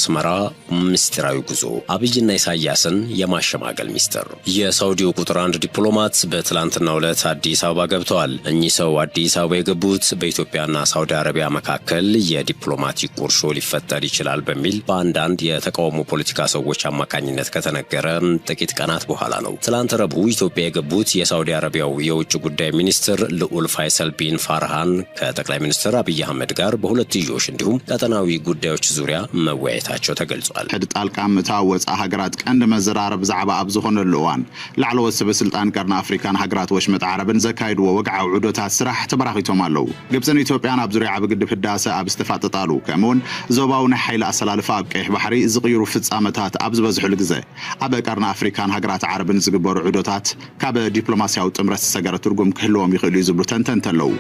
አስመራ ምስጢራዊ ጉዞ፣ አብይና ኢሳያስን የማሸማገል ሚስጥር። የሳውዲው ቁጥር አንድ ዲፕሎማት በትላንትናው ዕለት አዲስ አበባ ገብተዋል። እኚህ ሰው አዲስ አበባ የገቡት በኢትዮጵያና ሳውዲ አረቢያ መካከል የዲፕሎማቲክ ቁርሾ ሊፈጠር ይችላል በሚል በአንዳንድ የተቃውሞ ፖለቲካ ሰዎች አማካኝነት ከተነገረ ጥቂት ቀናት በኋላ ነው። ትላንት ረቡዕ ኢትዮጵያ የገቡት የሳውዲ አረቢያው የውጭ ጉዳይ ሚኒስትር ልዑል ፋይሰል ቢን ፋርሃን ከጠቅላይ ሚኒስትር አብይ አህመድ ጋር በሁለትዮሽ እንዲሁም ቀጠናዊ ጉዳዮች ዙሪያ መወያየታቸው ተገልጿል። ሕድ ጣልቃ ምእታው ወፃእ ሃገራት ቀንዲ መዘራረብ ዛዕባ ኣብ ዝኾነሉ እዋን፣ ላዕለዎት ሰበ ስልጣን ቀርኒ ኣፍሪካን ሃገራት ወሽመጥ ዓረብን ዘካይድዎ ወግዓዊ ዑደታት ስራሕ ተበራኺቶም ኣለዉ። ግብፅን ኢትዮጵያን ኣብ ዙርያ ዓቢ ግድብ ህዳሰ ኣብ ዝተፋጠጣሉ፣ ከምኡውን ዞባዊ ናይ ሓይሊ ኣሰላልፋ ኣብ ቀይሕ ባሕሪ ዝቕይሩ ፍጻመታት ኣብ ዝበዝሕሉ ግዜ፣ ኣብ ቀርኒ ኣፍሪካን ሃገራት ዓረብን ዝግበሩ ዑደታት ካብ ዲፕሎማስያዊ ጥምረት ዝሰገረ ትርጉም ክህልዎም ይኽእሉ እዩ ዝብሉ ተንተንቲ ኣለዉ።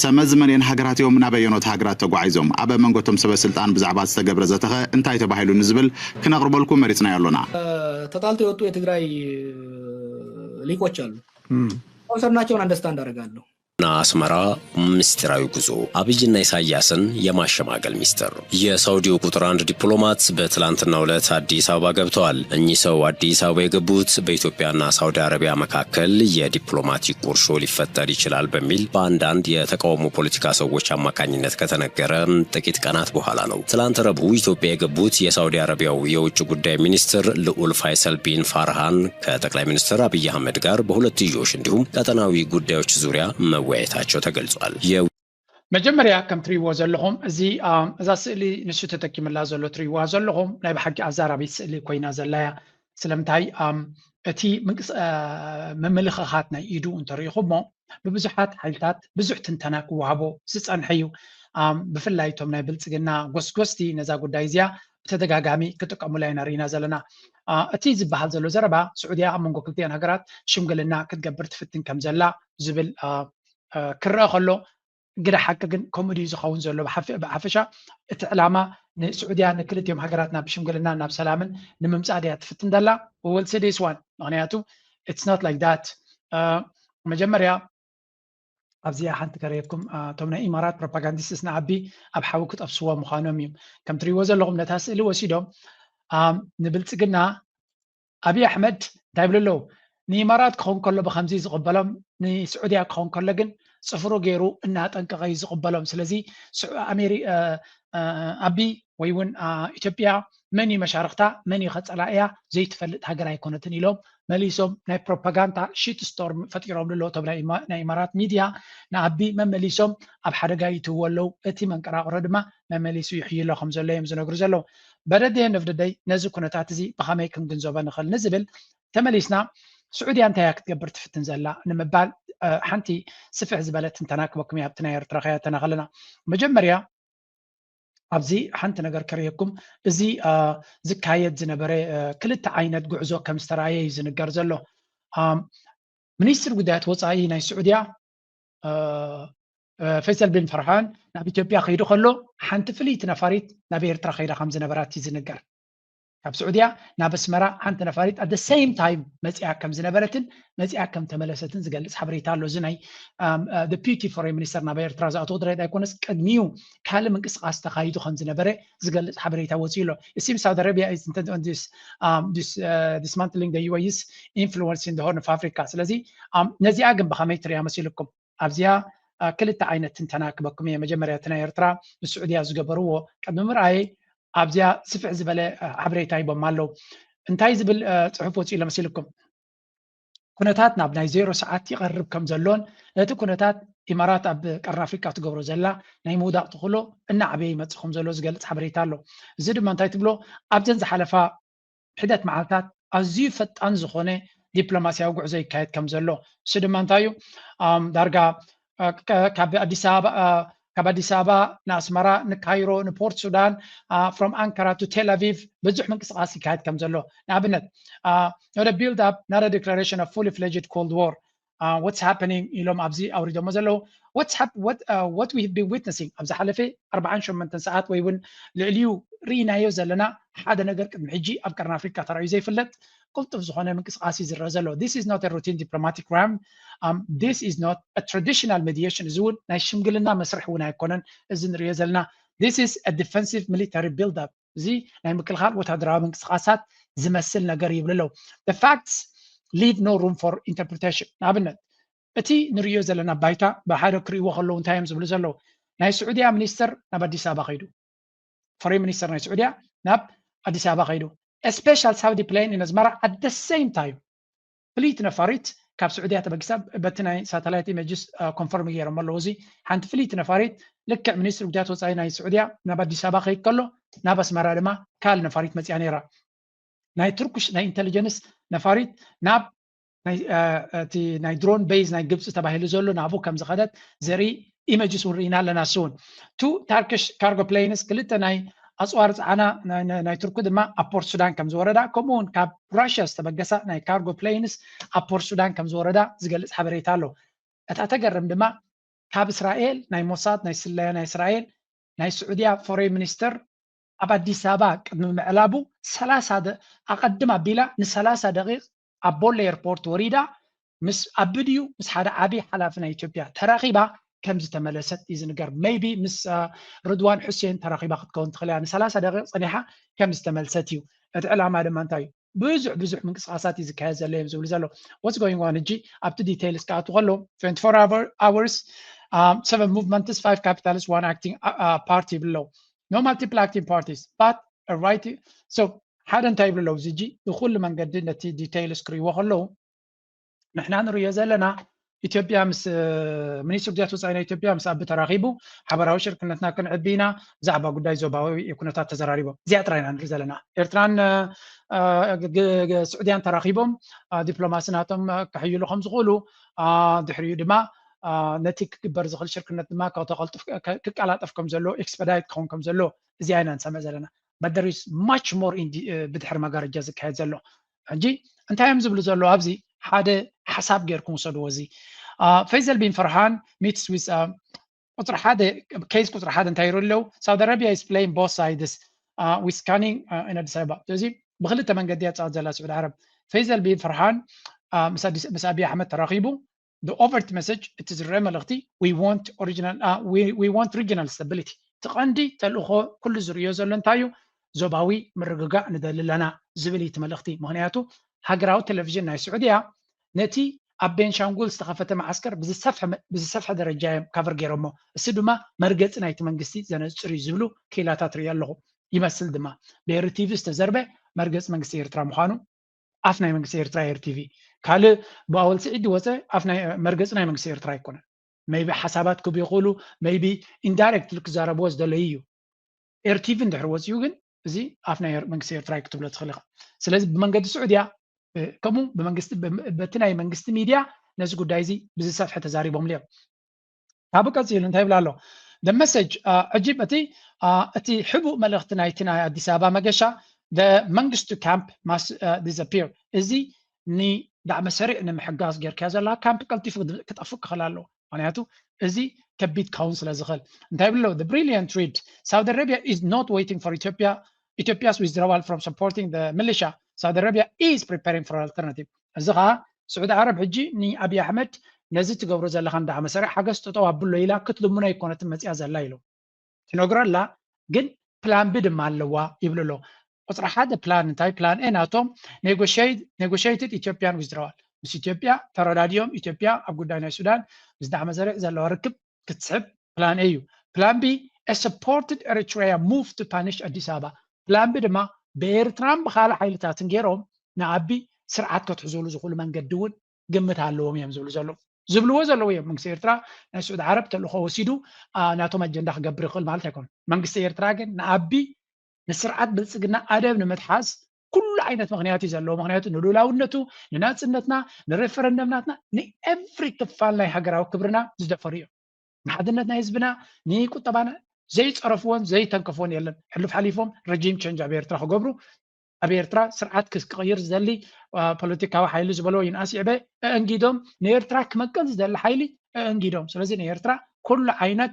ሰመዚ መን እየን ሃገራት እዮም? ናበየኖት ሃገራት ተጓዒዞም? ኣብ መንጎቶም ሰበ ስልጣን ብዛዕባ ዝተገብረ ዘተኸ እንታይ ተባሂሉ ንዝብል ክነቕርበልኩም መሪጽናዮ ኣሎና። ተጣልተው የወጡ የትግራይ ሊቆች አሉ። ከወሰድናቸውን አንደርስታንድ አደርጋለሁ። አስመራ ምስጢራዊ ጉዞ፣ አብይና ኢሳያስን የማሸማገል ሚስጥር። የሳውዲው ቁጥር አንድ ዲፕሎማት በትላንትናው ዕለት አዲስ አበባ ገብተዋል። እኚህ ሰው አዲስ አበባ የገቡት በኢትዮጵያና ሳውዲ አረቢያ መካከል የዲፕሎማቲክ ቁርሾ ሊፈጠር ይችላል በሚል በአንዳንድ የተቃውሞ ፖለቲካ ሰዎች አማካኝነት ከተነገረ ጥቂት ቀናት በኋላ ነው። ትላንት ረቡዕ ኢትዮጵያ የገቡት የሳውዲ አረቢያው የውጭ ጉዳይ ሚኒስትር ልዑል ፋይሰል ቢን ፋርሃን ከጠቅላይ ሚኒስትር አብይ አህመድ ጋር በሁለትዮሽ እንዲሁም ቀጠናዊ ጉዳዮች ዙሪያ መወያየታቸው ተገልጿል። የ- መጀመርያ ከም ትሪእዎ ዘለኹም እዚ እዛ ስእሊ ንሱ ተጠቂምላ ዘሎ ትሪእዋ ዘለኹም ናይ ብሓቂ ኣዛራቢት ስእሊ ኮይና ዘላያ። ስለምንታይ እቲ ምምልኽኻት ናይ ኢዱ እንተሪኢኹሞ ብብዙሓት ሓይልታት ብዙሕ ትንተና ክወሃቦ ዝፀንሐ እዩ። ብፍላይ እቶም ናይ ብልፅግና ጎስጎስቲ ነዛ ጉዳይ እዚኣ ብተደጋጋሚ ክጥቀሙላ ኢና ርኢና ዘለና። እቲ ዝበሃል ዘሎ ዘረባ ስዑድያ ኣብ መንጎ ክልቲአን ሃገራት ሽምግልና ክትገብር ትፍትን ከም ዘላ ዝብል ክረአ ከሎ ግደ ሓቂ ግን ከምኡ ድዩ ዝኸውን ዘሎ? ብሓፈሻ እቲ ዕላማ ንስዑድያ ንክልቲኦም ሃገራት ናብ ሽምግልና ናብ ሰላምን ንምምፃእ ድያ ትፍትን ዘላ? ወልሲ ዲስ ዋን ምክንያቱ it's not like that። መጀመርያ ኣብዚኣ ሓንቲ ከርእየኩም እቶም ናይ ኢማራት ፕሮፓጋንዲስትስ ንኣቢ ኣብ ሓዊ ክጠብስዎ ምዃኖም እዩ። ከም ትሪእዎ ዘለኹም ነታ ስእሊ ወሲዶም ንብልፅግና ኣብይ ኣሕመድ እንታይ ይብሉ ኣለዉ? ንኢማራት ክኸውን ከሎ ብከምዚ ዝቕበሎም ንስዑድያ ክኸውን ከሎ ግን ፅፍሩ ገይሩ እናጠንቀቐ እዩ ዝቕበሎም። ስለዚ ኣቢ ወይ እውን ኢትዮጵያ መን እዩ መሻርክታ መን እዩ ከፀላእያ ዘይትፈልጥ ሃገር ኣይኮነትን ኢሎም መሊሶም ናይ ፕሮፓጋንዳ ሺት ስቶርም ፈጢሮምሉ ኣለዉ። እቶም ናይ ኢማራት ሚድያ ንኣቢ መመሊሶም ኣብ ሓደጋ ይእትውዎ ኣለዉ። እቲ መንቀራቕሮ ድማ መመሊሱ ይሕይሎ ከም ዘሎ እዮም ዝነግሩ ዘለዉ። በደድየን ነፍደደይ ነዚ ኩነታት እዚ ብኸመይ ክንግንዘቦ ንኽእል ንዝብል ተመሊስና ስዑድያ እንታይ እያ ክትገብር ትፍትን ዘላ ንምባል ሓንቲ ስፍሕ ዝበለ ትንተና ክበኩም ኣብቲ ናይ ኤርትራ ከያተና ከለና መጀመርያ ኣብዚ ሓንቲ ነገር ከርእየኩም። እዚ ዝካየድ ዝነበረ ክልተ ዓይነት ጉዕዞ ከም ዝተረኣየ እዩ ዝንገር ዘሎ። ሚኒስትር ጉዳያት ወፃኢ ናይ ስዑድያ ፈይሰል ቢን ፈርሃን ናብ ኢትዮጵያ ከይዱ ከሎ ሓንቲ ፍልይቲ ነፋሪት ናብ ኤርትራ ከይዳ ከም ዝነበራት እዩ ዝንገር። ካብ ስዑድያ ናብ ኣስመራ ሓንቲ ነፋሪት at the same time መፂኣ ከም ዝነበረትን መፂኣ ከም ተመለሰትን ዝገልፅ ሓበሬታ ኣሎ። እዚ ናይ ፒቲ ፎሬን ሚኒስተር ናብ ኤርትራ ዝኣተወ ድሬድ ኣይኮነስ ቅድሚኡ ካልእ ምንቅስቃስ ተኻይዱ ከም ዝነበረ ዝገልፅ ሓበሬታ ወፂኡ ኣሎ። It seems Saudi Arabia is dismantling the U A E's influence in the Horn of Africa። ስለዚ ነዚኣ ግን ብኸመይ ትሪያ መሲልኩም? ኣብዚኣ ክልተ ዓይነት ትንተና ክበኩም እየ። መጀመርያ እቲ ናይ ኤርትራ ንስዑድያ ዝገበርዎ ቅድሚ ምርኣየ ኣብዚኣ ስፍሕ ዝበለ ሓበሬታ ሂቦም ኣለዉ። እንታይ ዝብል ፅሑፍ ወፂኡ መሲልኩም? ኩነታት ናብ ናይ ዜሮ ሰዓት ይቐርብ ከም ዘሎን ነቲ ኩነታት ኢማራት ኣብ ቀርኒ ኣፍሪካ ትገብሮ ዘላ ናይ ምውዳቕ ተኽእሎ እናዓበየ ይመፅእ ከም ዘሎ ዝገልፅ ሓበሬታ ኣሎ። እዚ ድማ እንታይ ትብሎ ኣብዘን ዝሓለፋ ሒደት መዓልታት ኣዝዩ ፈጣን ዝኾነ ዲፕሎማስያዊ ጉዕዞ ይካየድ ከም ዘሎ። እሱ ድማ እንታይ እዩ? ዳርጋ ካብ ኣዲስ ኣበባ ካብ ኣዲስ ኣበባ ንኣስመራ ንካይሮ ንፖርት ሱዳን from Ankara to Tel Aviv ብዙሕ ምንቅስቃስ ይካየድ ከም ዘሎ ንኣብነት not a build up not a declaration of fully fledged cold war what's happening ኢሎም ኣብዚ ኣውሪዶሞ ዘለዉ what we have been witnessing ኣብ ዝሓለፈ ኣርባዓን ሸሞንተን ሰዓት ወይ እውን ልዕሊኡ ርኢናዮ ዘለና ሓደ ነገር ቅድሚ ሕጂ ኣብ ቀርኒ ኣፍሪካ ተራእዩ ዘይፍለጥ ቅልጡፍ ዝኾነ ምንቅስቃስ እዩ ዝረአ ዘሎ። This is not a routine diplomatic round. This is not a traditional mediation. እዚ እውን ናይ ሽምግልና መስርሕ እውን ኣይኮነን። እዚ ንሪኦ ዘለና This is a defensive military build up. እዚ ናይ ምክልኻል ወታደራዊ ምንቅስቃሳት ዝመስል ነገር ይብሉ ኣለዉ። The facts leave no room for interpretation። ንኣብነት እቲ ንርእዮ ዘለና ባይታ ብሓደ ክርእይዎ ከለዉ እንታይ እዮም ዝብሉ ዘለዉ? ናይ ስዑድያ ሚኒስተር ናብ ኣዲስ ኣበባ ከይዱ፣ ፎሬን ሚኒስተር ናይ ስዑድያ ናብ ኣዲስ ኣበባ ከይዱ፣ special Saudi plane in ኣስመራ at the same time ፍልይቲ ነፋሪት ካብ ስዑድያ ተበጊሳ፣ በቲ ናይ ሳተላይት ኢሜጅስ ኮንፈርም ገይሮም ኣለዉ። እዚ ሓንቲ ፍልይቲ ነፋሪት ልክዕ ሚኒስትሪ ጉዳያት ወፃኢ ናይ ስዑድያ ናብ ኣዲስ ኣበባ ከይድ ከሎ ናብ ኣስመራ ድማ ካልእ ነፋሪት መፅያ ነይራ። ናይ ቱርክሽ ናይ ኢንቴሊጀንስ ነፋሪት ናብ እቲ ናይ ድሮን ቤዝ ናይ ግብፂ ተባሂሉ ዘሎ ናብኡ ከም ዝኸደት ዘርኢ ኢመጅስ እውን ርኢና ኣለና። እሱ እውን ቱ ታርክሽ ካርጎ ፕሌንስ ክልተ ናይ ኣፅዋር ፀዓና ናይ ቱርኪ ድማ ኣብ ፖርት ሱዳን ከም ዝወረዳ፣ ከምኡ እውን ካብ ራሽያ ዝተበገሳ ናይ ካርጎ ፕሌንስ ኣብ ፖርት ሱዳን ከም ዝወረዳ ዝገልፅ ሓበሬታ ኣሎ። እታ ተገርም ድማ ካብ እስራኤል ናይ ሞሳድ ናይ ስለያ ናይ እስራኤል ናይ ስዑድያ ፎሬን ሚኒስተር ኣብ ኣዲስ ኣበባ ቅድሚ ምዕላቡ ሰላሳ ኣቐድም ኣቢላ ንሰላሳ ደቂቕ ኣብ ቦሌ ኤርፖርት ወሪዳ ምስ ኣብ ድዩ ምስ ሓደ ዓብዪ ሓላፊ ናይ ኢትዮጵያ ተራኺባ ከም ዝተመለሰት እዩ ዝንገር። ሜይቢ ምስ ርድዋን ሑሴን ተራኺባ ክትከውን ትኽእል እያ። ንሰላሳ ደቂቕ ጸኒሓ ከም ዝተመልሰት እዩ። እቲ ዕላማ ድማ እንታይ እዩ? ብዙሕ ብዙሕ ምንቅስቃሳት እዩ ዝካየድ ዘሎ እዮም ዝብሉ ዘሎ። What's going on ሕጂ ኣብቲ ዲቴይልስ ክኣቱ ከሎ twenty-four hours, seven movements, five capitals, one acting party ይብሉ ኣለዉ። No multiple acting parties but right so ሓደ እንታይ ይብሉ ኣለዉ? እዚ ሕጂ ብኩሉ መንገዲ ነቲ ዲቴይልስ ክርእይዎ ከለዉ ንሕና ንርእዮ ዘለና ኢትዮጵያ ምስ ሚኒስትሪ ጉዳያት ወፃኢ ናይ ኢትዮጵያ ምስ ኣቢ ተራኺቡ ሓበራዊ ሽርክነትና ክንዕቢ ኢና፣ ብዛዕባ ጉዳይ ዞባዊ ኩነታት ተዘራሪቦም። እዚኣ ጥራይ ኢና ንርኢ ዘለና። ኤርትራን ስዑድያን ተራኺቦም ዲፕሎማሲ ናቶም ከሕይሉ ከም ዝኽእሉ፣ ድሕሪኡ ድማ ነቲ ክግበር ዝኽእል ሽርክነት ድማ ክቀላጠፍ ከም ዘለዎ፣ ኤክስፐዳይት ክኸውን ከም ዘለዎ እዚኣ ኢና ንሰምዕ ዘለና። But there is much more ብድሕሪ መጋረጃ ዝካየድ ዘሎ። ሕጂ እንታይ እዮም ዝብሉ ዘለዉ ኣብዚ? ሓደ ሓሳብ ጌርኩም ውሰድዎ። እዚ ፈይዘል ቢን ፈርሃን ሚትስ ዊዝ ቁፅሪ ሓደ፣ ኬስ ቁፅሪ ሓደ እንታይ ይሩ ኣለዉ? Saudi Arabia is playing both sides with scanning in ኣዲስ ኣበባ። ስለዚ ብክልተ መንገዲ እያ ትፃወት ዘላ ስዑዲ ዓረብ። ፈይዘል ቢን ፈርሃን ምስ ኣቢይ ኣሕመድ ተራኺቡ the overt message፣ እቲ ዝረአ መልእኽቲ we want regional stability፣ እቲ ቀንዲ ተልእኾ ኩሉ ዝርእዮ ዘሎ እንታይ እዩ? ዞባዊ ምርግጋእ ንደሊ ኣለና ዝብል እዩ እቲ መልእኽቲ። ምኽንያቱ ሃገራዊ ቴሌቪዥን ናይ ስዑድያ ነቲ ኣብ ቤንሻንጉል ዝተኸፈተ መዓስከር ብዝሰፍሐ ደረጃ እዮም ካቨር ገይሮሞ። እሱ ድማ መርገፂ ናይቲ መንግስቲ ዘነፅር እዩ ዝብሉ ክኢላታት ርኢ ኣለኹ። ይመስል ድማ ብኤሪ ቲቪ ዝተዘርበ መርገፂ መንግስቲ ኤርትራ ምዃኑ ኣፍ ናይ መንግስቲ ኤርትራ ኤሪ ቲቪ። ካልእ ብኣወል ስዒድ ዝወፀ ኣፍ ናይ መርገፂ ናይ መንግስቲ ኤርትራ ኣይኮነን። ሜይቢ ሓሳባት ክብ ይኽእሉ፣ ሜይቢ ኢንዳይሬክትሊ ክዛረብዎ ዝደለዩ እዩ። ኤሪ ቲቪ እንድሕር ወፂኡ ግን እዚ ኣፍ ናይ መንግስቲ ኤርትራ እዩ ክትብሎ ትኽእል ኢኻ። ስለዚ ብመንገዲ ስዑድያ ከምኡ ብመንግስቲ በቲ ናይ መንግስቲ ሚድያ ነዚ ጉዳይ እዚ ብዝሰፍሐ ተዛሪቦምሉ እዮም። ካብኡ ቀፂሉ እንታይ ይብል ኣሎ? The message ሕጂ እቲ እቲ ሕቡእ መልእኽቲ ናይቲ ናይ ኣዲስ ኣበባ መገሻ the መንግስቱ ካምፕ must disappear፣ እዚ ንዳዕመ ሰሪዕ ንምሕጋዝ ጌርካዮ ዘለካ ካምፕ ቀልጢፉ ክጠፍእ ክኽእል ኣለዎ። ምክንያቱ እዚ ከቢድ ክኸውን ስለ ዝኽእል እንታይ ይብል ኣሎ? The brilliant read, Saudi Arabia is not waiting for Ethiopia, Ethiopia's withdrawal from supporting the militia, Saudi Arabia is preparing for alternative። እዚ ከዓ ስዑዲ ዓረብ ሕጂ ንኣብይ ኣሕመድ ነዚ ትገብሮ ዘለኻ እንዳ መሰሪ ሓገዝ ጠጠው ኣብሎ ኢላ ክትልምኖ ኣይኮነትን መፅያ ዘላ ኢሉ ትነግሮ ኣላ። ግን ፕላን ቢ ድማ ኣለዋ ይብሉ ኣሎ። ቁፅሪ ሓደ ፕላን እንታይ ፕላን ኤ ናቶም negotiated Ethiopian withdrawal፣ ምስ ኢትዮጵያ ተረዳዲኦም ኢትዮጵያ ኣብ ጉዳይ ናይ ሱዳን ምስ ዳዕመ ዘሪዕ ዘለዋ ርክብ ክትስሕብ ፕላን ኤ እዩ። ፕላን ቢ supported Eritrea move to punish ኣዲስ ኣበባ። ፕላን ቢ ድማ ብኤርትራን ብካልእ ሓይልታትን ገይሮም ንኣቢ ስርዓት ከትሕዙሉ ዝኽእሉ መንገዲ እውን ግምት ኣለዎም እዮም ዝብሉ ዘለዉ። ዝብልዎ ዘለዉ እዮም። መንግስቲ ኤርትራ ናይ ስዑዲ ዓረብ ተልእኾ ወሲዱ ናቶም ኣጀንዳ ክገብር ይኽእል ማለት ኣይኮኑን። መንግስቲ ኤርትራ ግን ንኣቢ ንስርዓት ብልፅግና ኣደብ ንምትሓዝ ኩሉ ዓይነት ምኽንያት እዩ ዘለዎ። ምኽንያቱ ንሉላውነቱ፣ ንናፅነትና፣ ንሬፈረንደም ናትና፣ ንኤቭሪ ክፋል ናይ ሃገራዊ ክብርና ዝደፈሩ እዮም። ንሓድነት ናይ ህዝብና፣ ንቁጠባና ዘይፀረፍዎን ዘይተንከፍዎን የለን። ሕሉፍ ሓሊፎም ረጂም ቸንጅ ኣብ ኤርትራ ክገብሩ ኣብ ኤርትራ ስርዓት ክቅይር ዝደሊ ፖለቲካዊ ሓይሊ ዝበሎ ይንኣስ ይዕበ ኣእንጊዶም ንኤርትራ ክመቅል ዝደሊ ሓይሊ ኣእንጊዶም። ስለዚ ንኤርትራ ኩሉ ዓይነት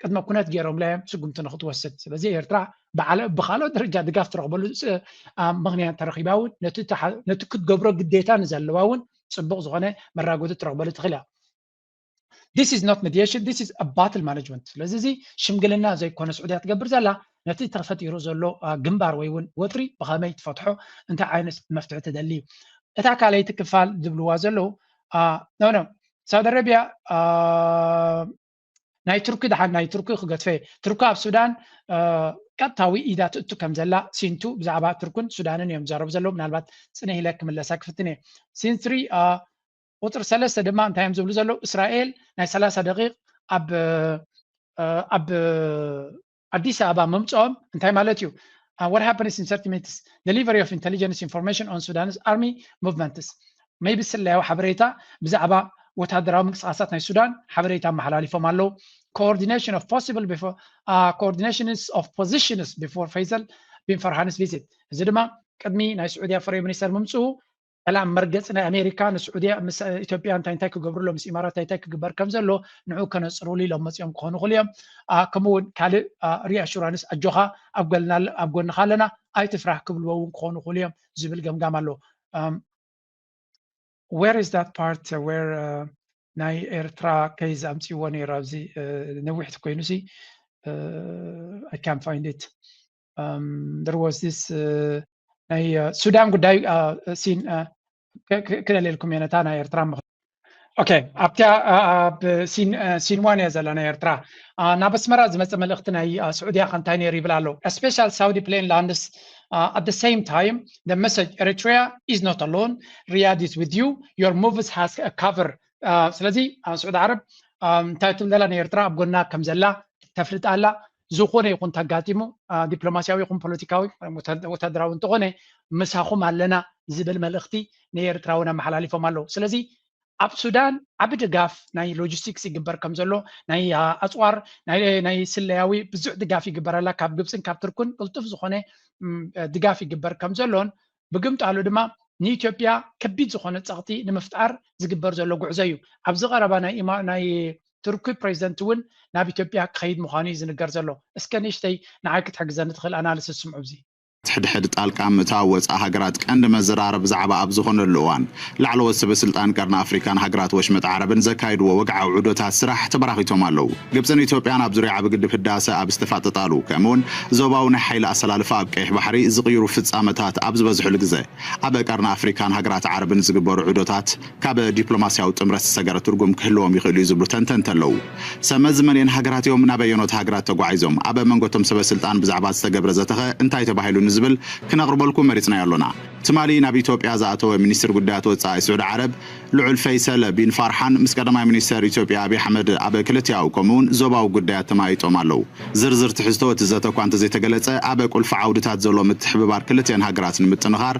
ቅድመ ኩነት ገይሮምላ እዮም ስጉምቲ ንክትወስድ። ስለዚ ኤርትራ ብዓለ ብካልኦት ደረጃ ድጋፍ ትረኽበሉ ምክንያት ተረኺባ እውን ነቲ ክትገብሮ ግዴታ ንዘለዋ እውን ፅቡቅ ዝኾነ መራጎዲ ትረኽበሉ ትኽእል እያ። this is not mediation, this is a battle management። ስለዚ እዚ ሽምግልና ዘይኮነ ስዑድያ ትገብር ዘላ፣ ነቲ ተፈጢሩ ዘሎ ግንባር ወይ እውን ወጥሪ ብኸመይ ትፈትሖ፣ እንታይ ዓይነት መፍትሒ ትደሊ እዩ። እታ ካልኣይቲ ክፋል ዝብልዋ ዘለዉ ኖ ሳውዲ ኣረቢያ ናይ ቱርኪ ደሓን ናይ ቱርኪ ክገድፈ፣ ቱርኪ ኣብ ሱዳን ቀጥታዊ ኢዳ ትእቱ ከም ዘላ ሲንቱ ብዛዕባ ቱርክን ሱዳንን እዮም ዝዛረቡ ዘለዉ። ምናልባት ፅነ ኢለ ክምለሳ ክፍትን እየ። ሲንትሪ ቁፅሪ ሰለስተ ድማ እንታይ እዮም ዝብሉ ዘለዉ? እስራኤል ናይ ሰላሳ ደቂቕ ኣብ ኣብ ኣዲስ ኣበባ ምምፅኦም እንታይ ማለት እዩ? What happens in thirty minutes? Delivery of intelligence information on Sudan's army movements. ሜቢ ስለያዊ ሓበሬታ ብዛዕባ ወታደራዊ ምንቅስቃሳት ናይ ሱዳን ሓበሬታ ኣመሓላሊፎም ኣለዉ። Coordination of possible before coordination of positions before ፈይሰል ቢን ፈርሃንስ visit። እዚ ድማ ቅድሚ ናይ ስዑድያ ፎሬን ሚኒስተር ምምፅኡ ዕላም መርገፂ ናይ ኣሜሪካ ንስዑድያ ምስ ኢትዮጵያ እንታይ እንታይ ክገብርሎ ምስ ኢማራት እንታይ እንታይ ክግበር ከም ዘሎ ንዑ ከነፅሩሉ ኢሎም መፅኦም ክኾኑ ይኽእሉ እዮም። ከምኡ እውን ካልእ reassurance ኣጆኻ ኣብ ጎንኻ ኣለና ኣይትፍራህ ክብልዎ እውን ክኾኑ ይኽእሉ እዮም ዝብል ገምጋም ኣሎ። Where is that part where ናይ ኤርትራ case ኣምፅእዎ ነይሩ ኣብዚ ነዊሕ ኮይኑሲ I can't find it. There was this ናይ ሱዳን ጉዳይ ሲን ክደልየልኩም እየ ነታ ናይ ኤርትራ ምኽ okay ኣብቲያ ኣብ ሲን ሲን ዋን እያ ዘላ ናይ ኤርትራ። ናብ ኣስመራ ዝመፀ መልእኽቲ ናይ ስዑድያ ከ እንታይ ነይሩ ይብል ኣሎ። A special Saudi plane lands at the same time the message Eritrea is not alone, Riyadh is with you, your moves has a cover. ስለዚ ስዑዲ ዓረብ እንታይ ትብል ዘላ ንኤርትራ ኣብ ጎና ከም ዘላ ተፍልጥ ኣላ። ዝኾነ ይኹን ተጋጢሙ ዲፕሎማሲያዊ ይኹን ፖለቲካዊ ወታደራዊ እንተኾነ ምሳኹም ኣለና ዝብል መልእኽቲ ንኤርትራ እውን ኣመሓላሊፎም ኣለዉ። ስለዚ ኣብ ሱዳን ዓቢ ድጋፍ ናይ ሎጂስቲክስ ይግበር ከም ዘሎ ናይ ኣፅዋር ናይ ስለያዊ ብዙሕ ድጋፍ ይግበረላ ካብ ግብፅን ካብ ትርኩን ቅልጡፍ ዝኾነ ድጋፍ ይግበር ከም ዘሎን ብግምጣሉ ድማ ንኢትዮጵያ ከቢድ ዝኾነ ፀቕጢ ንምፍጣር ዝግበር ዘሎ ጉዕዞ እዩ። ኣብዚ ቀረባ ናይ ናይ ቱርኪ ፕሬዚደንት እውን ናብ ኢትዮጵያ ክኸይድ ምዃኑ እዩ ዝንገር ዘሎ። እስከ ንእሽተይ ንዓይ ክትሕግዘኒ ትኽእል ኣናልስስ ስምዑ። እዚ ሕድሕድ ጣልቃ ምእታው ወፃኢ ሃገራት ቀንዲ መዘራረቢ ዛዕባ ኣብ ዝኾነሉ እዋን ላዕለዎት ሰበ ስልጣን ቀርኒ ኣፍሪካን ሃገራት ወሽመጥ ዓረብን ዘካይድዎ ወግዓዊ ዑደታት ስራሕ ተበራኺቶም ኣለዉ። ግብፅን ኢትዮጵያን ኣብ ዙርያ ዓቢ ግድብ ህዳሰ ኣብ ዝተፋጠጣሉ ከምኡውን ዞባዊ ናይ ሓይሊ ኣሰላልፋ ኣብ ቀይሕ ባሕሪ ዝቕይሩ ፍፃመታት ኣብ ዝበዝሕሉ ግዘ ኣብ ቀርኒ ኣፍሪካን ሃገራት ዓረብን ዝግበሩ ዑደታት ካብ ዲፕሎማሲያዊ ጥምረት ዝሰገረ ትርጉም ክህልዎም ይኽእሉ እዩ ዝብሉ ተንተንቲ ኣለዉ። ሰመዚ መንየን ሃገራት እዮም? ናበየኖት ሃገራት ተጓዒዞም? ኣብ መንጎ እቶም ሰበ ስልጣን ብዛዕባ ዝተገብረ ዘተኸ እንታይ ተባሂሉ ንዝብል ክነቕርበልኩም መሪፅናዮ ኣሎና። ትማሊ ናብ ኢትዮጵያ ዝኣተወ ሚኒስትር ጉዳያት ወፃኢ ስዑዲ ዓረብ ልዑል ፈይሰል ቢን ፋርሓን ምስ ቀዳማይ ሚኒስተር ኢትዮጵያ ኣብይ ኣሕመድ ኣብ ክልቲኣዊ ከምኡውን ዞባዊ ጉዳያት ተማይጦም ኣለዉ። ዝርዝር ትሕዝቶ እቲ ዘተ እኳ እንተዘይተገለጸ ኣብ ቁልፊ ዓውድታት ዘሎ ምትሕብባር ክልቲአን ሃገራት ንምጥንኻር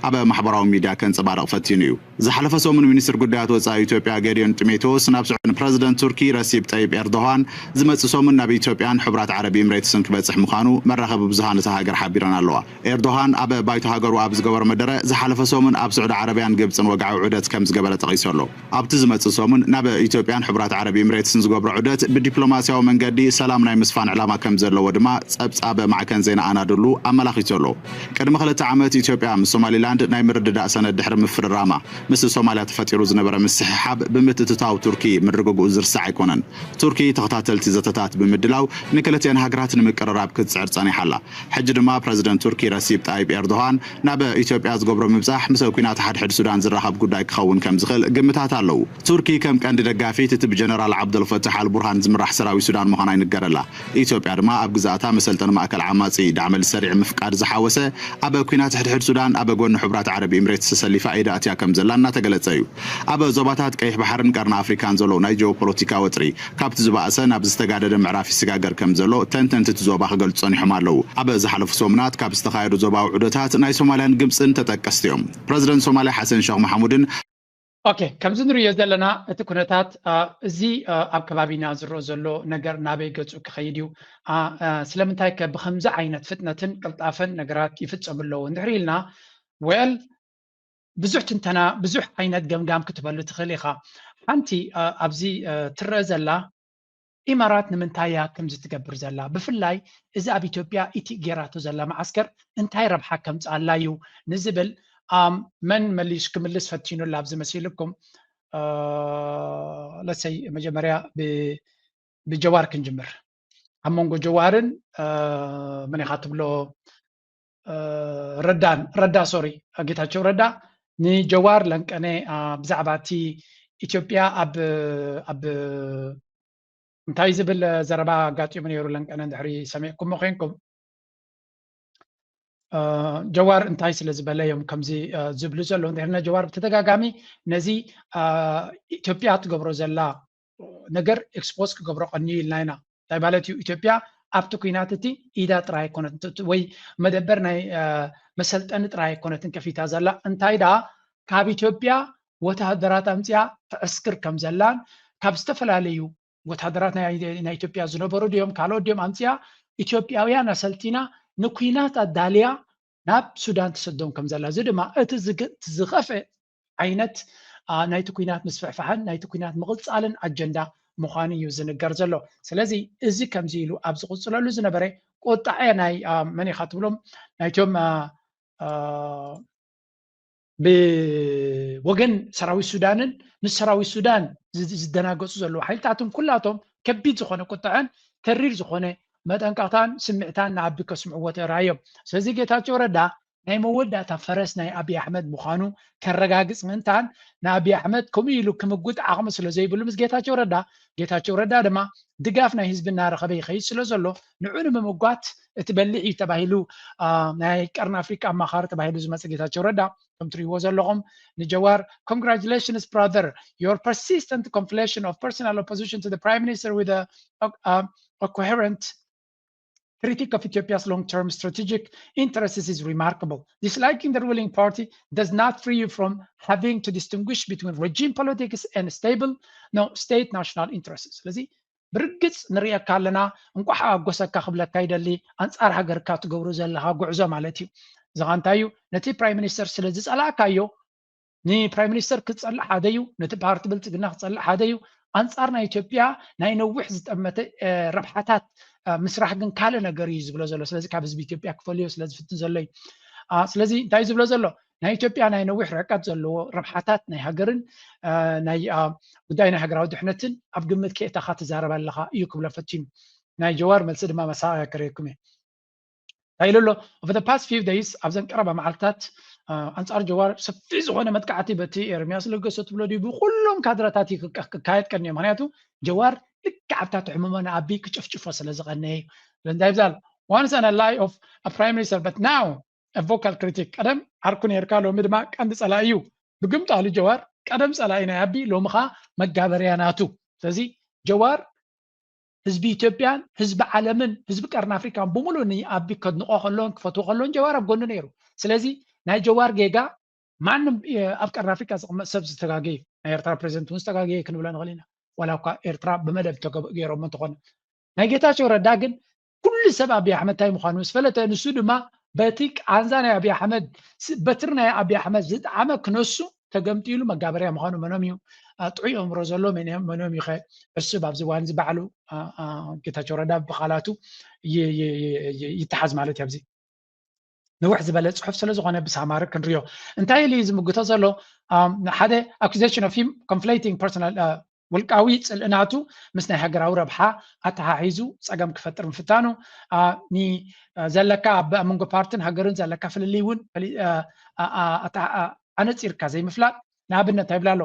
ኣብ ማሕበራዊ ሚድያ ከንጸባርቕ ፈቲኑ እዩ። ዝሓለፈ ሰሙን ሚኒስትር ጉዳያት ወጻኢ ኢትዮጵያ ገዲዮን ጢሞቴዎስ ናብ ስዑዲ ንፕረዚደንት ቱርኪ ረሲብ ጠይብ ኤርዶሃን ዝመጽእ ሰሙን ናብ ኢትዮጵያን ሕቡራት ዓረብ ኢምሬትስን ክበጽሕ ምዃኑ መራኸቢ ብዙሃን እታ ሃገር ሓቢረን ኣለዋ። ኤርዶሃን ኣብ ባይቶ ሃገሩ ኣብ ዝገበሮ መደረ ዝሓለፈ ሰሙን ኣብ ስዑዲ ዓረብያን ግብጽን ወግዓዊ ዑደት ከም ዝገበረ ጠቒሱ ኣሎ። ኣብቲ ዝመጽእ ሰሙን ናብ ኢትዮጵያን ሕቡራት ዓረብ ኢምሬትስን ዝገብሮ ዑደት ብዲፕሎማሲያዊ መንገዲ ሰላም ናይ ምስፋን ዕላማ ከም ዘለዎ ድማ ጸብጻብ ማዕከን ዜና ኣናዶሉ ኣመላኺቱ ኣሎ። ቅድሚ ክልተ ዓመት ኢትዮጵያ ምስ ሶማሊላንድ ናይ ምርድዳእ ሰነድ ድሕሪ ምፍርራማ ምስ ሶማልያ ተፈጢሩ ዝነበረ ምስሕሓብ ብምትእትታው ቱርኪ ምርግግኡ ዝርሳዕ ኣይኮነን። ቱርኪ ተኸታተልቲ ዘተታት ብምድላው ንክልቲአን ሃገራት ንምቅርራብ ክትጽዕር ጸኒሓ ኣላ። ሕጂ ድማ ፕረዚደንት ቱርኪ ረሲብ ጣይብ ኤርዶሃን ናብ ኢትዮጵያ ዝገብሮ ምብጻሕ ምስ ኲናት ሓድሕድ ሱዳን ዝራኸብ ጉዳይ ክኸውን ከም ዝኽእል ግምታት ኣለዉ። ቱርኪ ከም ቀንዲ ደጋፊት እቲ ብጀነራል ዓብደልፈታሕ ኣልቡርሃን ዝምራሕ ሰራዊት ሱዳን ምዃና ይንገረላ። ኢትዮጵያ ድማ ኣብ ግዛእታ መሰልጠኒ ማእከል ዓማጺ ዳዕመል ሰሪዕ ምፍቃድ ዝሓወሰ ኣብ ኲናት ሕድሕድ ሱዳን ኣብ ጎኒ ሕቡራት ዓረብ ኢምሬትስ ተሰሊፋ ኢድ ኣእትያ ከም ዘላ እናተገለጸ እዩ። ኣብ ዞባታት ቀይሕ ባሕርን ቀርኒ ኣፍሪካን ዘሎ ናይ ጂኦፖለቲካ ወጥሪ ካብቲ ዝበኣሰ ናብ ዝተጋደደ ምዕራፍ ይሰጋገር ከም ዘሎ ተንተንቲ እቲ ዞባ ክገልጹ ጸኒሖም ኣለዉ። ኣብ ዝሓለፉ ሰሙናት ካብ ዝተኻየዱ ዞባዊ ዑደታት ናይ ሶማልያን ግብጽን ተጠቀስቲ እዮም። ፕረዚደንት ሶማልያ ሓሰን ሸኽ መሓሙድን ኦኬ፣ ከምዚ ንርእዮ ዘለና እቲ ኩነታት እዚ ኣብ ከባቢና ዝረኦ ዘሎ ነገር ናበይ ገጹ ክኸይድ እዩ? ስለምንታይ ከ ብኸምዚ ዓይነት ፍጥነትን ቅልጣፈን ነገራት ይፍጸሙ ኣለዉ እንድሕር ኢልና፣ well ብዙሕ ትንተና ብዙሕ ዓይነት ገምጋም ክትበሉ ትኽእል ኢኻ። ሓንቲ ኣብዚ ትረአ ዘላ ኢማራት ንምንታይ እያ ከምዚ ትገብር ዘላ? ብፍላይ እዚ ኣብ ኢትዮጵያ ኢቲ ጌራቶ ዘላ መዓስከር እንታይ ረብሓ ከምፅኣላ እዩ ንዝብል መን መሊሱ ክምልስ ፈቲኑ ኣሎ ኣብዚ መሲልኩም? let's say መጀመርያ ብጀዋር ክንጅምር። ኣብ መንጎ ጀዋርን መን ኢኻ ትብሎ ረዳን ረዳ ሶሪ ጌታቸው ረዳ ንጀዋር ለንቀነ ብዛዕባ እቲ ኢትዮጵያ ኣብ ኣብ እንታይ ዝብል ዘረባ ኣጋጢሙ ነይሩ ለንቀነ እንድሕሪ ሰሚዕኩሞ ኮንኩም ጀዋር እንታይ ስለ ዝበለ እዮም ከምዚ ዝብሉ ዘለዉ እንድሕሪ ጀዋር ብተደጋጋሚ ነዚ ኢትዮጵያ ትገብሮ ዘላ ነገር ኤክስፖዝ ክገብሮ ቀንዩ ኢልና ኢና እንታይ ማለት እዩ ኢትዮጵያ ኣብቲ ኩናት እቲ ኢዳ ጥራይ ኣይኮነት ወይ መደበር ናይ መሰልጠኒ ጥራይ ኣይኮነትን ከፊታ ዘላ እንታይ ደኣ ካብ ኢትዮጵያ ወተሃደራት ኣምፅኣ ተዕስክር ከም ዘላን ካብ ዝተፈላለዩ ወተሃደራት ናይ ኢትዮጵያ ዝነበሩ ድዮም ካልኦት ድዮም ኣምፅኣ ኢትዮጵያውያን ኣሰልጢና ንኩናት ኣዳልያ ናብ ሱዳን ትሰዶም ከም ዘላ እዚ ድማ እቲ ዝኸፍእ ዓይነት ናይቲ ኩናት ምስፍሕፋሕን ናይቲ ኩናት ምቕፃልን ኣጀንዳ ምዃኑ እዩ ዝንገር ዘሎ። ስለዚ እዚ ከምዚ ኢሉ ኣብ ዝቕፅለሉ ዝነበረ ቁጣዐ ናይ መን ኢኻ ትብሎም ናይቶም ብወገን ሰራዊት ሱዳንን ምስ ሰራዊት ሱዳን ዝደናገፁ ዘለዉ ሓይልታትን ኩላቶም ከቢድ ዝኾነ ቁጥዐን ተሪር ዝኾነ መጠንቀቕታን ስምዕታን ንኣቢ ከስምዕዎ ተራዮም። ስለዚ ጌታቸው ረዳ ናይ መወዳእታ ፈረስ ናይ ኣብይ ኣሕመድ ምዃኑ ከረጋግፅ ምእንታን ንኣብይ ኣሕመድ ከምኡ ኢሉ ክምጉት ዓቕሚ ስለ ዘይብሉ ምስ ጌታቸው ረዳ ጌታቸው ረዳ ድማ ድጋፍ ናይ ህዝቢ እናረኸበ ይኸይድ ስለ ዘሎ ንዑ ንምምጓት እቲ በሊሕ እዩ ተባሂሉ ናይ ቀርኒ ኣፍሪቃ ኣማኻሪ ተባሂሉ ዝመፀ ጌታቸው ረዳ ከም ትሪእዎ ዘለኹም ንጀዋር congratulations brother your persistent conflation of personal opposition to the prime minister with a, a, a coherent critique of Ethiopia's long-term strategic interests is remarkable. Disliking the ruling party does not free you from having to distinguish between regime politics and stable no, state national interests. ስለዚ ብርግፅ ንሪእካ ኣለና እንቋዕ ኣጎሰካ ክብለካ ይደሊ ኣንፃር ሃገርካ ትገብሮ ዘለካ ጉዕዞ ማለት እዩ ዝኻ እንታይ እዩ ነቲ ፕራይም ሚኒስተር ስለ ዝፀላእካዮ ንፕራይም ሚኒስተር ክፀልእ ሓደ እዩ ነቲ ፓርቲ ብልፅግና ክፀልእ ሓደ እዩ ኣንፃር ናይ ኢትዮጵያ ናይ ነዊሕ ዝጠመተ ረብሓታት ምስራሕ ግን ካልእ ነገር እዩ ዝብሎ ዘሎ ስለዚ ካብ ህዝቢ ኢትዮጵያ ክፈልዮ ስለ ዝፍትን ዘሎ እዩ ስለዚ እንታይ ዝብሎ ዘሎ ናይ ኢትዮጵያ ናይ ነዊሕ ርሕቀት ዘለዎ ረብሓታት ናይ ሃገርን ናይ ጉዳይ ናይ ሃገራዊ ድሕነትን ኣብ ግምት ከእተኻ ትዛረብ ኣለኻ እዩ ክብሎ ፈቲኑ ናይ ጀዋር መልሲ ድማ መሳቕያ ክርእየኩም እየ እንታይ ኢሉ ኣሎ over the past few days ኣብዘን ቀረባ መዓልትታት ኣንፃር ጀዋር ሰፊሕ ዝኾነ መጥቃዕቲ በቲ ኤርሚያስ ለገሰ ትብሎ ድዩ ብኩሎም ካድረታት ክካየድ ቀኒዮ ምክንያቱ ጀዋር ልክዕ ኣብታ ትሕምሞ ንኣቢ ክጭፍጭፎ ስለ ዝቐነየ እዩ እንታይ ይብዛል once an ally of a prime minister but now a vocal critic ቀደም ዓርኩ ነርካ ሎሚ ድማ ቀንዲ ፀላኢ እዩ ብግምጣሉ ጀዋር ቀደም ፀላኢ ናይ ኣቢ ሎሚ ከዓ መጋበርያ ናቱ ስለዚ ጀዋር ህዝቢ ኢትዮጵያን ህዝቢ ዓለምን ህዝቢ ቀርኒ ኣፍሪካን ብምሉእ ንኣቢ ከድንቆ ከሎን ክፈትዎ ከሎን ጀዋር ኣብ ጎኑ ነይሩ ስለዚ ናይ ጀዋር ጌጋ ማንም ኣብ ቀርኒ ኣፍሪካ ዝቕመጥ ሰብ ዝተጋገ እዩ ናይ ኤርትራ ፕሬዚደንት እውን ዝተጋገየ ክንብሎ ንኽእል ኢና ዋላ እኳ ኤርትራ ብመደብ ገይሮሞ እንተኾነ ናይ ጌታቸው ረዳ ግን ኩሉ ሰብ ኣብይ ኣሕመድ እንታይ ምዃኑ ምስ ፈለጠ ንሱ ድማ በቲ ቃንዛ ናይ ኣብይ ኣሕመድ በትሪ ናይ ኣብይ ኣሕመድ ዝጠዓመ ክነሱ ተገምጢሉ መጋበርያ ምዃኑ መኖም እዩ ጥዑይ ኣእምሮ ዘሎ መኖም እዩ ዕሱብ ኣብዚ እዋን እዚ ባዕሉ ጌታቸው ረዳ ብቓላቱ ይተሓዝ ማለት እዩ ኣብዚ ነውሕ ዝበለ ፅሑፍ ስለ ዝኾነ ብሳማሪ ክንሪዮ እንታይ ኢሉ እዩ ዝምግቶ ዘሎ ሓደ accusation of him conflating personal ውልቃዊ ፅልእናቱ ምስ ናይ ሃገራዊ ረብሓ ኣተሓሒዙ ፀገም ክፈጥር ምፍታኑ ዘለካ ኣብ መንጎ ፓርትን ሃገርን ዘለካ ፍልልይ እውን ኣነፂርካ ዘይምፍላጥ ንኣብነት እንታይ ይብላ ኣሎ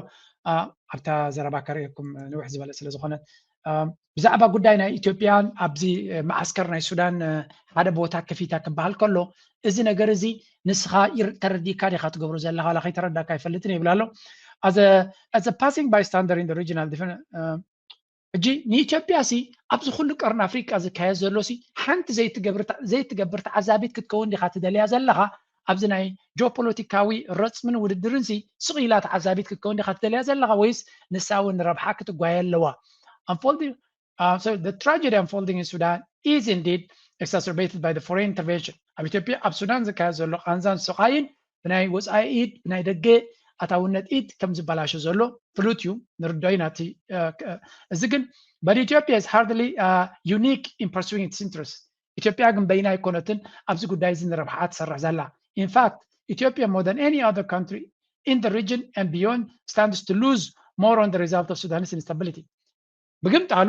ኣብታ ዘረባ ከርእየኩም ንውሕ ዝበለ ስለ ዝኾነ ብዛዕባ ጉዳይ ናይ ኢትዮጵያን ኣብዚ መዓስከር ናይ ሱዳን ሓደ ቦታ ከፊታ ክበሃል ከሎ እዚ ነገር እዚ ንስኻ ተረዲእካ ዲኻ ትገብሮ ዘለኻ ዋላ ከይተረዳእካ ኣይፈልጥን ይብል ኣሎ as a passing bystander in the regional defense ሕጂ ንኢትዮጵያ ሲ ኣብዚ ኩሉ ቀርኒ ኣፍሪቃ ዝካየድ ዘሎ ሲ ሓንቲ ዘይትገብር ተዓዛቢት ክትከውን ዲኻ ትደልያ ዘለኻ ኣብዚ ናይ ጂኦፖለቲካዊ ረፅምን ውድድርን ሲ ስቕ ኢላ ተዓዛቢት ክትከውን ዲኻ ትደልያ ዘለኻ ወይስ ንሳ እውን ንረብሓ ክትጓየ ኣለዋ unfolding uh, so the tragedy unfolding in Sudan is indeed exacerbated by the foreign intervention ኣብ ኢትዮጵያ ኣብ ሱዳን ዝካየድ ዘሎ ቃንዛን ስቓይን ብናይ ወፃኢ ኢድ ብናይ ደገ ኣታውነት ኢድ ከም ዝበላሾ ዘሎ ፍሉጥ እዩ ንርዳዩ ናቲ እዚ ግን but Ethiopia is hardly uh, unique in pursuing its interests ኢትዮጵያ ግን በይና ኣይኮነትን ኣብዚ ጉዳይ እዚ ንረብሓ ትሰርሕ ዘላ in fact Ethiopia more than any other country in the region and beyond stands to lose more on the result of Sudanese instability. ብግምጣሉ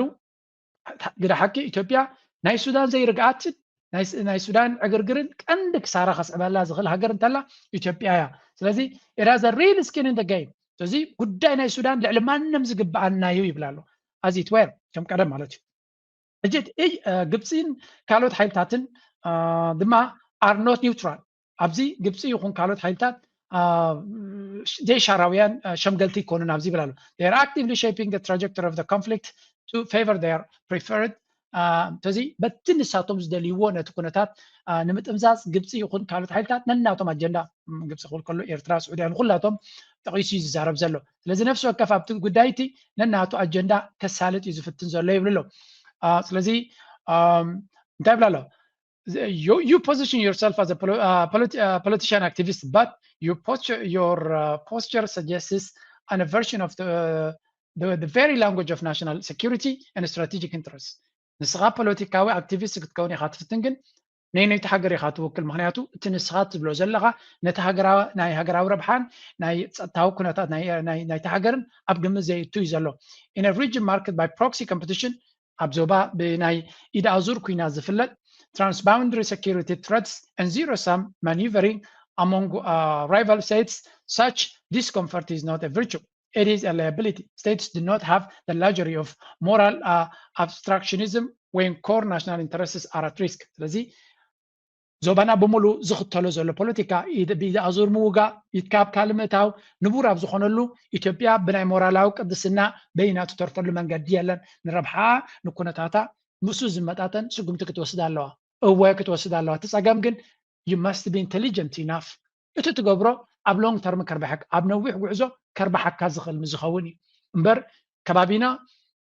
ግደ ሓቂ ኢትዮጵያ ናይ ሱዳን ዘይርግኣትን ናይ ሱዳን ዕግርግርን ቀንዲ ክሳራ ከስዕበላ ዝኽእል ሃገር እንተላ ኢትዮጵያ እያ። ስለዚ it has a real skin in the game። ስለዚ ጉዳይ ናይ ሱዳን ልዕሊ ማንም ዝግብኣና እዩ ይብል ኣሎ። As it were ከም ቀደም ማለት እዩ። ሕጂ ግብፂን ካልኦት ሓይልታትን ድማ are not neutral። ኣብዚ ግብፂ ይኹን ካልኦት ሓይልታት ዘይሻራውያን ሸምገልቲ ይኮኑን ኣብዚ ይብል ኣሎ። They are actively shaping the trajectory of the conflict to favor their preferred ስለዚ በቲ ንሳቶም ዝደልይዎ ነቲ ኩነታት ንምጥምዛዝ ግብፂ ይኹን ካልኦት ሓይልታት ነናቶም ኣጀንዳ ግብፂ ክብል ከሎ ኤርትራ፣ ስዑድያ ንኩላቶም ጠቒሱ እዩ ዝዛረብ ዘሎ። ስለዚ ነፍሲ ወከፍ ኣብቲ ጉዳይ እቲ ነናቱ ኣጀንዳ ከሳልጥ እዩ ዝፍትን ዘሎ ይብል ኣሎ። ስለዚ እንታይ ይብል ኣሎ? You position yourself as a politician activist, but your posture suggests an aversion of the very language of national security and strategic interests. ንስኻ ፖለቲካዊ ኣክቲቪስት ክትከውን ኢኻ ትፍትን፣ ግን ነይቲ ሃገር ኢኻ ትውክል። ምክንያቱ እቲ ንስኻ ትብሎ ዘለኻ ነቲ ናይ ሃገራዊ ረብሓን ናይ ጸጥታዊ ኩነታት ናይቲ ሃገርን ኣብ ግምት ዘየእቱ እዩ ዘሎ። In a region marked by proxy competition፣ ኣብ ዞባ ብናይ ኢድ ኣዙር ኩናት ዝፍለጥ፣ transboundary security threats and zero-sum maneuvering among rival states, such discomfort is not a virtue. It is a liability. States do not have the luxury of moral obstructionism when core national interests are at risk. ስለዚ ዞባና ብምሉ ዝኽተሎ ዘሎ ፖለቲካ ኢድ ብኢድ ኣዙር ምውጋእ፣ ኢድካ ኣብ ካልእ ምእታው ንቡር ኣብ ዝኾነሉ፣ ኢትዮጵያ ብናይ ሞራላዊ ቅድስና በይና ትተርፈሉ መንገዲ የለን። ንረብሓ ንኩነታታ ምስኡ ዝመጣጠን ስጉምቲ ክትወስድ ኣለዋ። እወ ክትወስድ ኣለዋ። እቲ ጸገም ግን you must be intelligent enough እቲ ትገብሮ ኣብ long term ከርብሐካ፣ ኣብ ነዊሕ ጉዕዞ ከርብሓካ ዝኽእል ምዝኸውን እዩ እምበር ከባቢና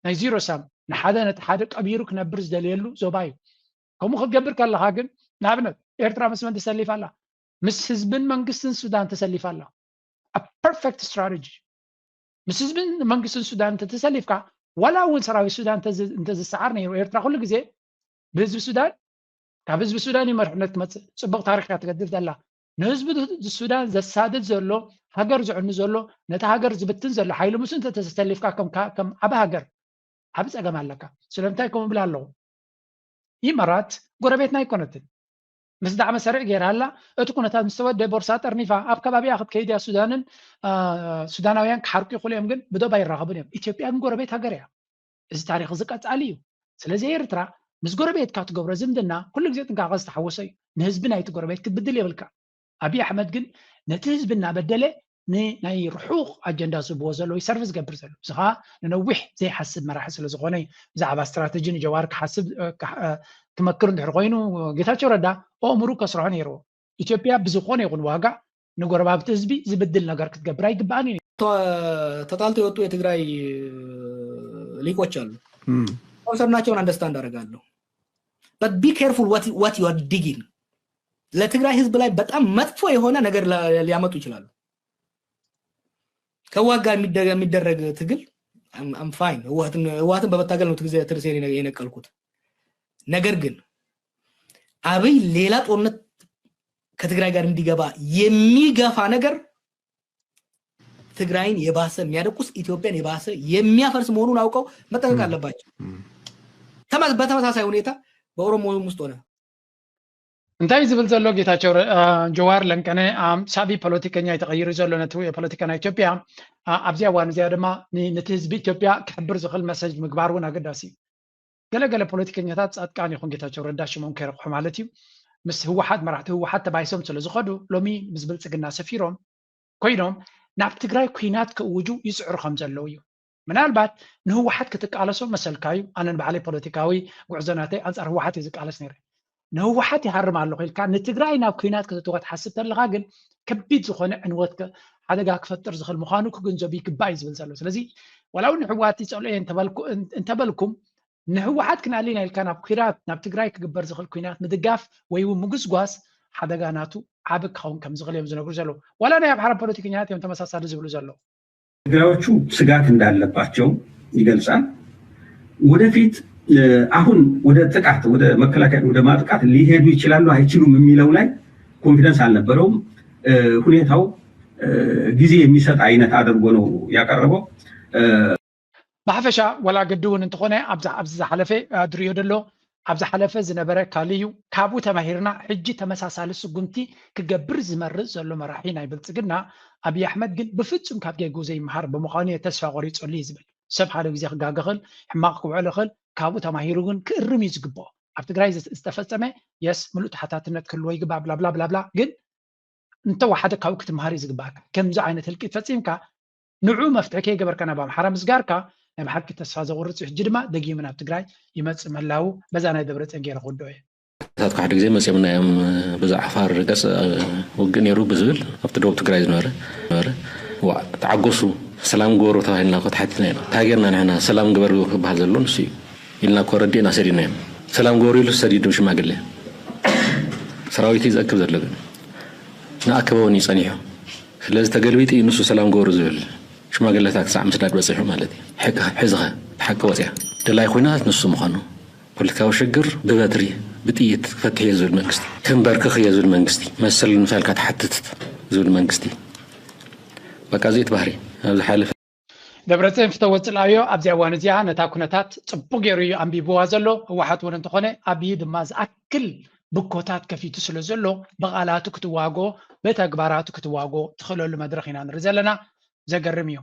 ናይ zero-sum ንሓደ ነቲ ሓደ ቀቢሩ ክነብር ዝደልየሉ ዞባ እዩ። ከምኡ ክትገብር ከለኻ ግን ንኣብነት ኤርትራ ምስ መን ተሰሊፋ ኣላ? ምስ ህዝብን መንግስትን ሱዳን ተሰሊፋ ኣላ። A perfect strategy። ምስ ህዝብን መንግስትን ሱዳን እንተተሰሊፍካ ዋላ እውን ሰራዊት ሱዳን እንተዝሰዓር ነይሩ ኤርትራ ኩሉ ግዜ ብህዝቢ ሱዳን ካብ ህዝቢ ሱዳን እዩ መርሕነት ክመፅእ። ፅቡቕ ታሪክ እያ ትገድፍ ዘላ። ንህዝቢ ሱዳን ዘሳድድ ዘሎ ሃገር ዝዕኑ ዘሎ ነቲ ሃገር ዝብትን ዘሎ ሓይሊ ምስ እንተተሰሊፍካ ከም ዓቢ ሃገር ዓቢ ጸገም ኣለካ። ስለምንታይ ከምኡ እብል ኣለኹ? ኢማራት ጎረቤትና ኣይኮነትን። ምስ ዳዕመ ሰሪዕ ገይራ ኣላ። እቲ ኩነታት ምስ ተወደ ቦርሳ ጠርኒፋ ኣብ ከባቢኣ ክትከይድ እያ። ሱዳንን ሱዳናውያን ክሓርቁ ይኽእሉ እዮም፣ ግን ብዶብ ኣይራኸቡን እዮም። ኢትዮጵያ ግን ጎረቤት ሃገር እያ። እዚ ታሪኽ እዚ ቀጻሊ እዩ። ስለዚ ኤርትራ ምስ ጎረቤትካ ትገብሮ ዝምድና ኩሉ ግዜ ጥንቃቐ ዝተሓወሶ እዩ። ንህዝቢ ናይቲ ጎረቤት ክትብድል የብልካ። ኣብይ ኣሕመድ ግን ነቲ ህዝቢ እናበደለ ንናይ ርሑቕ ኣጀንዳ ዝህብዎ ዘለዉ ይሰርቭ ዝገብር ዘሎ። እዚ ኸዓ ንነዊሕ ዘይሓስብ መራሒ ስለ ዝኾነ እዩ። ብዛዕባ ስትራተጂ ንጀዋር ክሓስብ ክመክር እንድሕር ኮይኑ ጌታቸው ረዳ ኣእምሩ ከስርሖ ነይርዎ። ኢትዮጵያ ብዝኾነ ይኹን ዋጋ ንጎረባብቲ ህዝቢ ዝብድል ነገር ክትገብር ኣይግባእን እዩ። ተጣልተው የወጡ የትግራይ ሊቆች አሉ። ኮንሰርናቸውን አንደርስታንድ አደርጋለሁ። But be careful what you are digging። ለትግራይ ህዝብ ላይ በጣም መጥፎ የሆነ ነገር ሊያመጡ ይችላሉ። ከህወሓት ጋር የሚደረግ ትግል I'm fine። ህወሓትን በመታገል ነው ትርሴን የነቀልኩት። ነገር ግን አብይ ሌላ ጦርነት ከትግራይ ጋር እንዲገባ የሚገፋ ነገር ትግራይን የባሰ የሚያደቁስ ኢትዮጵያን የባሰ የሚያፈርስ መሆኑን አውቀው መጠንቀቅ አለባቸው። በተመሳሳይ ሁኔታ በኦሮሞ ውስጥ ሆነ እንታይ ዝብል ዘሎ ጌታቸው ጀዋር ለንቀነ ሳቢ ፖለቲከኛ እዩ ተቐይሩ ዘሎ ነቲ ፖለቲካ ናይ ኢትዮጵያ። ኣብዚ እዋን እዚኣ ድማ ነቲ ህዝቢ ኢትዮጵያ ክሕብር ዝኽእል መሰጅ ምግባር እውን ኣገዳሲ እዩ። ገለገለ ፖለቲከኛታት ፃድቃን ይኹን ጌታቸው ረዳ ሽሞም ከይረቑሑ ማለት እዩ ምስ ህወሓት መራሕቲ ህወሓት ተባይሶም ስለ ዝኸዱ ሎሚ ምስ ብልፅግና ሰፊሮም ኮይኖም ናብ ትግራይ ኩናት ክእውጁ ይፅዕሩ ከም ዘለዉ እዩ። ምናልባት ንህወሓት ክትቃለሶ መሰልካ እዩ። ኣነ ንባዕለይ ፖለቲካዊ ጉዕዞ ናተይ ኣንፃር ህወሓት እዩ ዝቃለስ ነይረ። ንህወሓት ይሃርም ኣለኹ ኢልካ ንትግራይ ናብ ኩናት ከተእትዋ ትሓስብ ተለኻ ግን ከቢድ ዝኾነ ዕንወት ሓደጋ ክፈጥር ዝኽእል ምዃኑ ክግንዘቡ ይግባእ እዩ ዝብል ዘሎ። ስለዚ ዋላ እውን ንህወሓት ይፀልኦ እየ እንተበልኩም ንህወሓት ክንኣሊና ኢልካ ናብ ኩናት ናብ ትግራይ ክግበር ዝኽእል ኩናት ምድጋፍ ወይ እውን ምጉስጓስ ሓደጋ ናቱ ዓቢ ክኸውን ከም ዝኽእል እዮም ዝነግሩ ዘለዉ። ዋላ ናይ ኣምሓራ ፖለቲከኛታት እዮም ተመሳሳሊ ዝብሉ ዘለዉ። ትግራዮቹ ስጋት እንዳለባቸው ይገልጻል። ወደፊት አሁን ወደ ጥቃት ወደ መከላከያ ወደ ማጥቃት ሊሄዱ ይችላሉ አይችሉም የሚለው ላይ ኮንፊደንስ አልነበረውም። ሁኔታው ጊዜ የሚሰጥ አይነት አድርጎ ነው ያቀረበው። ብሓፈሻ ዋላ ግዲ እውን እንተኾነ ኣብዚ ዝሓለፈ ድሪዮ ደሎ ኣብ ዝሓለፈ ዝነበረ ካልእ እዩ። ካብኡ ተማሂርና ሕጂ ተመሳሳሊ ስጉምቲ ክገብር ዝመርጽ ዘሎ መራሒ ናይ ብልጽግና ኣብይ ኣሕመድ ግን ብፍጹም ካብ ጌግኡ ዘይመሃር ብምዃኑ እየ ተስፋ ቆሪጸሉ እዩ ዝብል። ሰብ ሓደ ግዜ ክጋገ ኽእል፣ ሕማቕ ክውዕል ኽእል፣ ካብኡ ተማሂሩ ግን ክእርም እዩ ዝግብኦ። ኣብ ትግራይ ዝተፈጸመ የስ ምሉእ ተሓታትነት ክህልዎ ይግባእ ብላብላ ብላብላ ግን እንተወሓደ ካብኡ ክትምሃር እዩ ዝግባእካ። ከምዚ ዓይነት ህልቂት ፈጺምካ ንዑ መፍትሒ ከይገበርካ ናብ ኣምሓራ ምስጋርካ ናይ ብሓቂ ተስፋ ዘቑርጽ እዩ። ሕጂ ድማ ደጊሙ ናብ ትግራይ ይመጽእ ምህላዉ በዛ ናይ ደብረጽዮን ገይረ ክውድኦ እየ። ታትኩ ሓደ ግዜ መፂኦምና እዮም። ብዛ ዓፋር ገፅ ውግእ ነይሩ ብዝብል ኣብቲ ደቡብ ትግራይ ዝነበረ ነበረ ዋዕ ተዓገሱ ሰላም ግበሩ ተባሂልና እኮ ተሓቲትና ኢና። እንታይ ጌርና ንሕና ሰላም ግበር ክበሃል ዘሎ ንሱ እዩ ኢልና እኮ ረዲእና ሰዲድናዮም። ሰላም ግበሩ ኢሉ ሰዲዱ ሽማግለ ሰራዊት እዩ ዘእክብ ዘሎ ግን ንኣከበውን እዩ ጸኒሑ። ስለዚ ተገልቢጡ እዩ ንሱ ሰላም ግበሩ ዝብል ሽማግለታት ክሳዕ ምስዳድ በጺሑ ማለት እዩ። ሕዚ ኸ ሓቂ ወፅያ ደላይ ኩናት ንሱ ምዃኑ ፖለቲካዊ ሽግር ብበትሪ ብጥይት ክፈትሕ እየ ዝብል መንግስቲ፣ ከንበርክኽ እየ ዝብል መንግስቲ፣ መሰል ንምሳልካ ትሓትት ዝብል መንግስቲ፣ በቃ እዚእቲ ባህሪ ኣብ ዝሓለፈ። ደብረፅዮን ፍተወት ፅልኣዮ ኣብዚኣ እዋን እዚኣ ነታ ኩነታት ፅቡቅ ገይሩ እዩ ኣንቢብዋ ዘሎ። ህወሓት እውን እንተኾነ ኣብይ ድማ ዝኣክል ብኮታት ከፊቱ ስለ ዘሎ ብቃላቱ ክትዋጎ ብተግባራቱ ክትዋጎ ትኽእለሉ መድረኽ ኢና ንርኢ ዘለና። ዘገርም እዩ።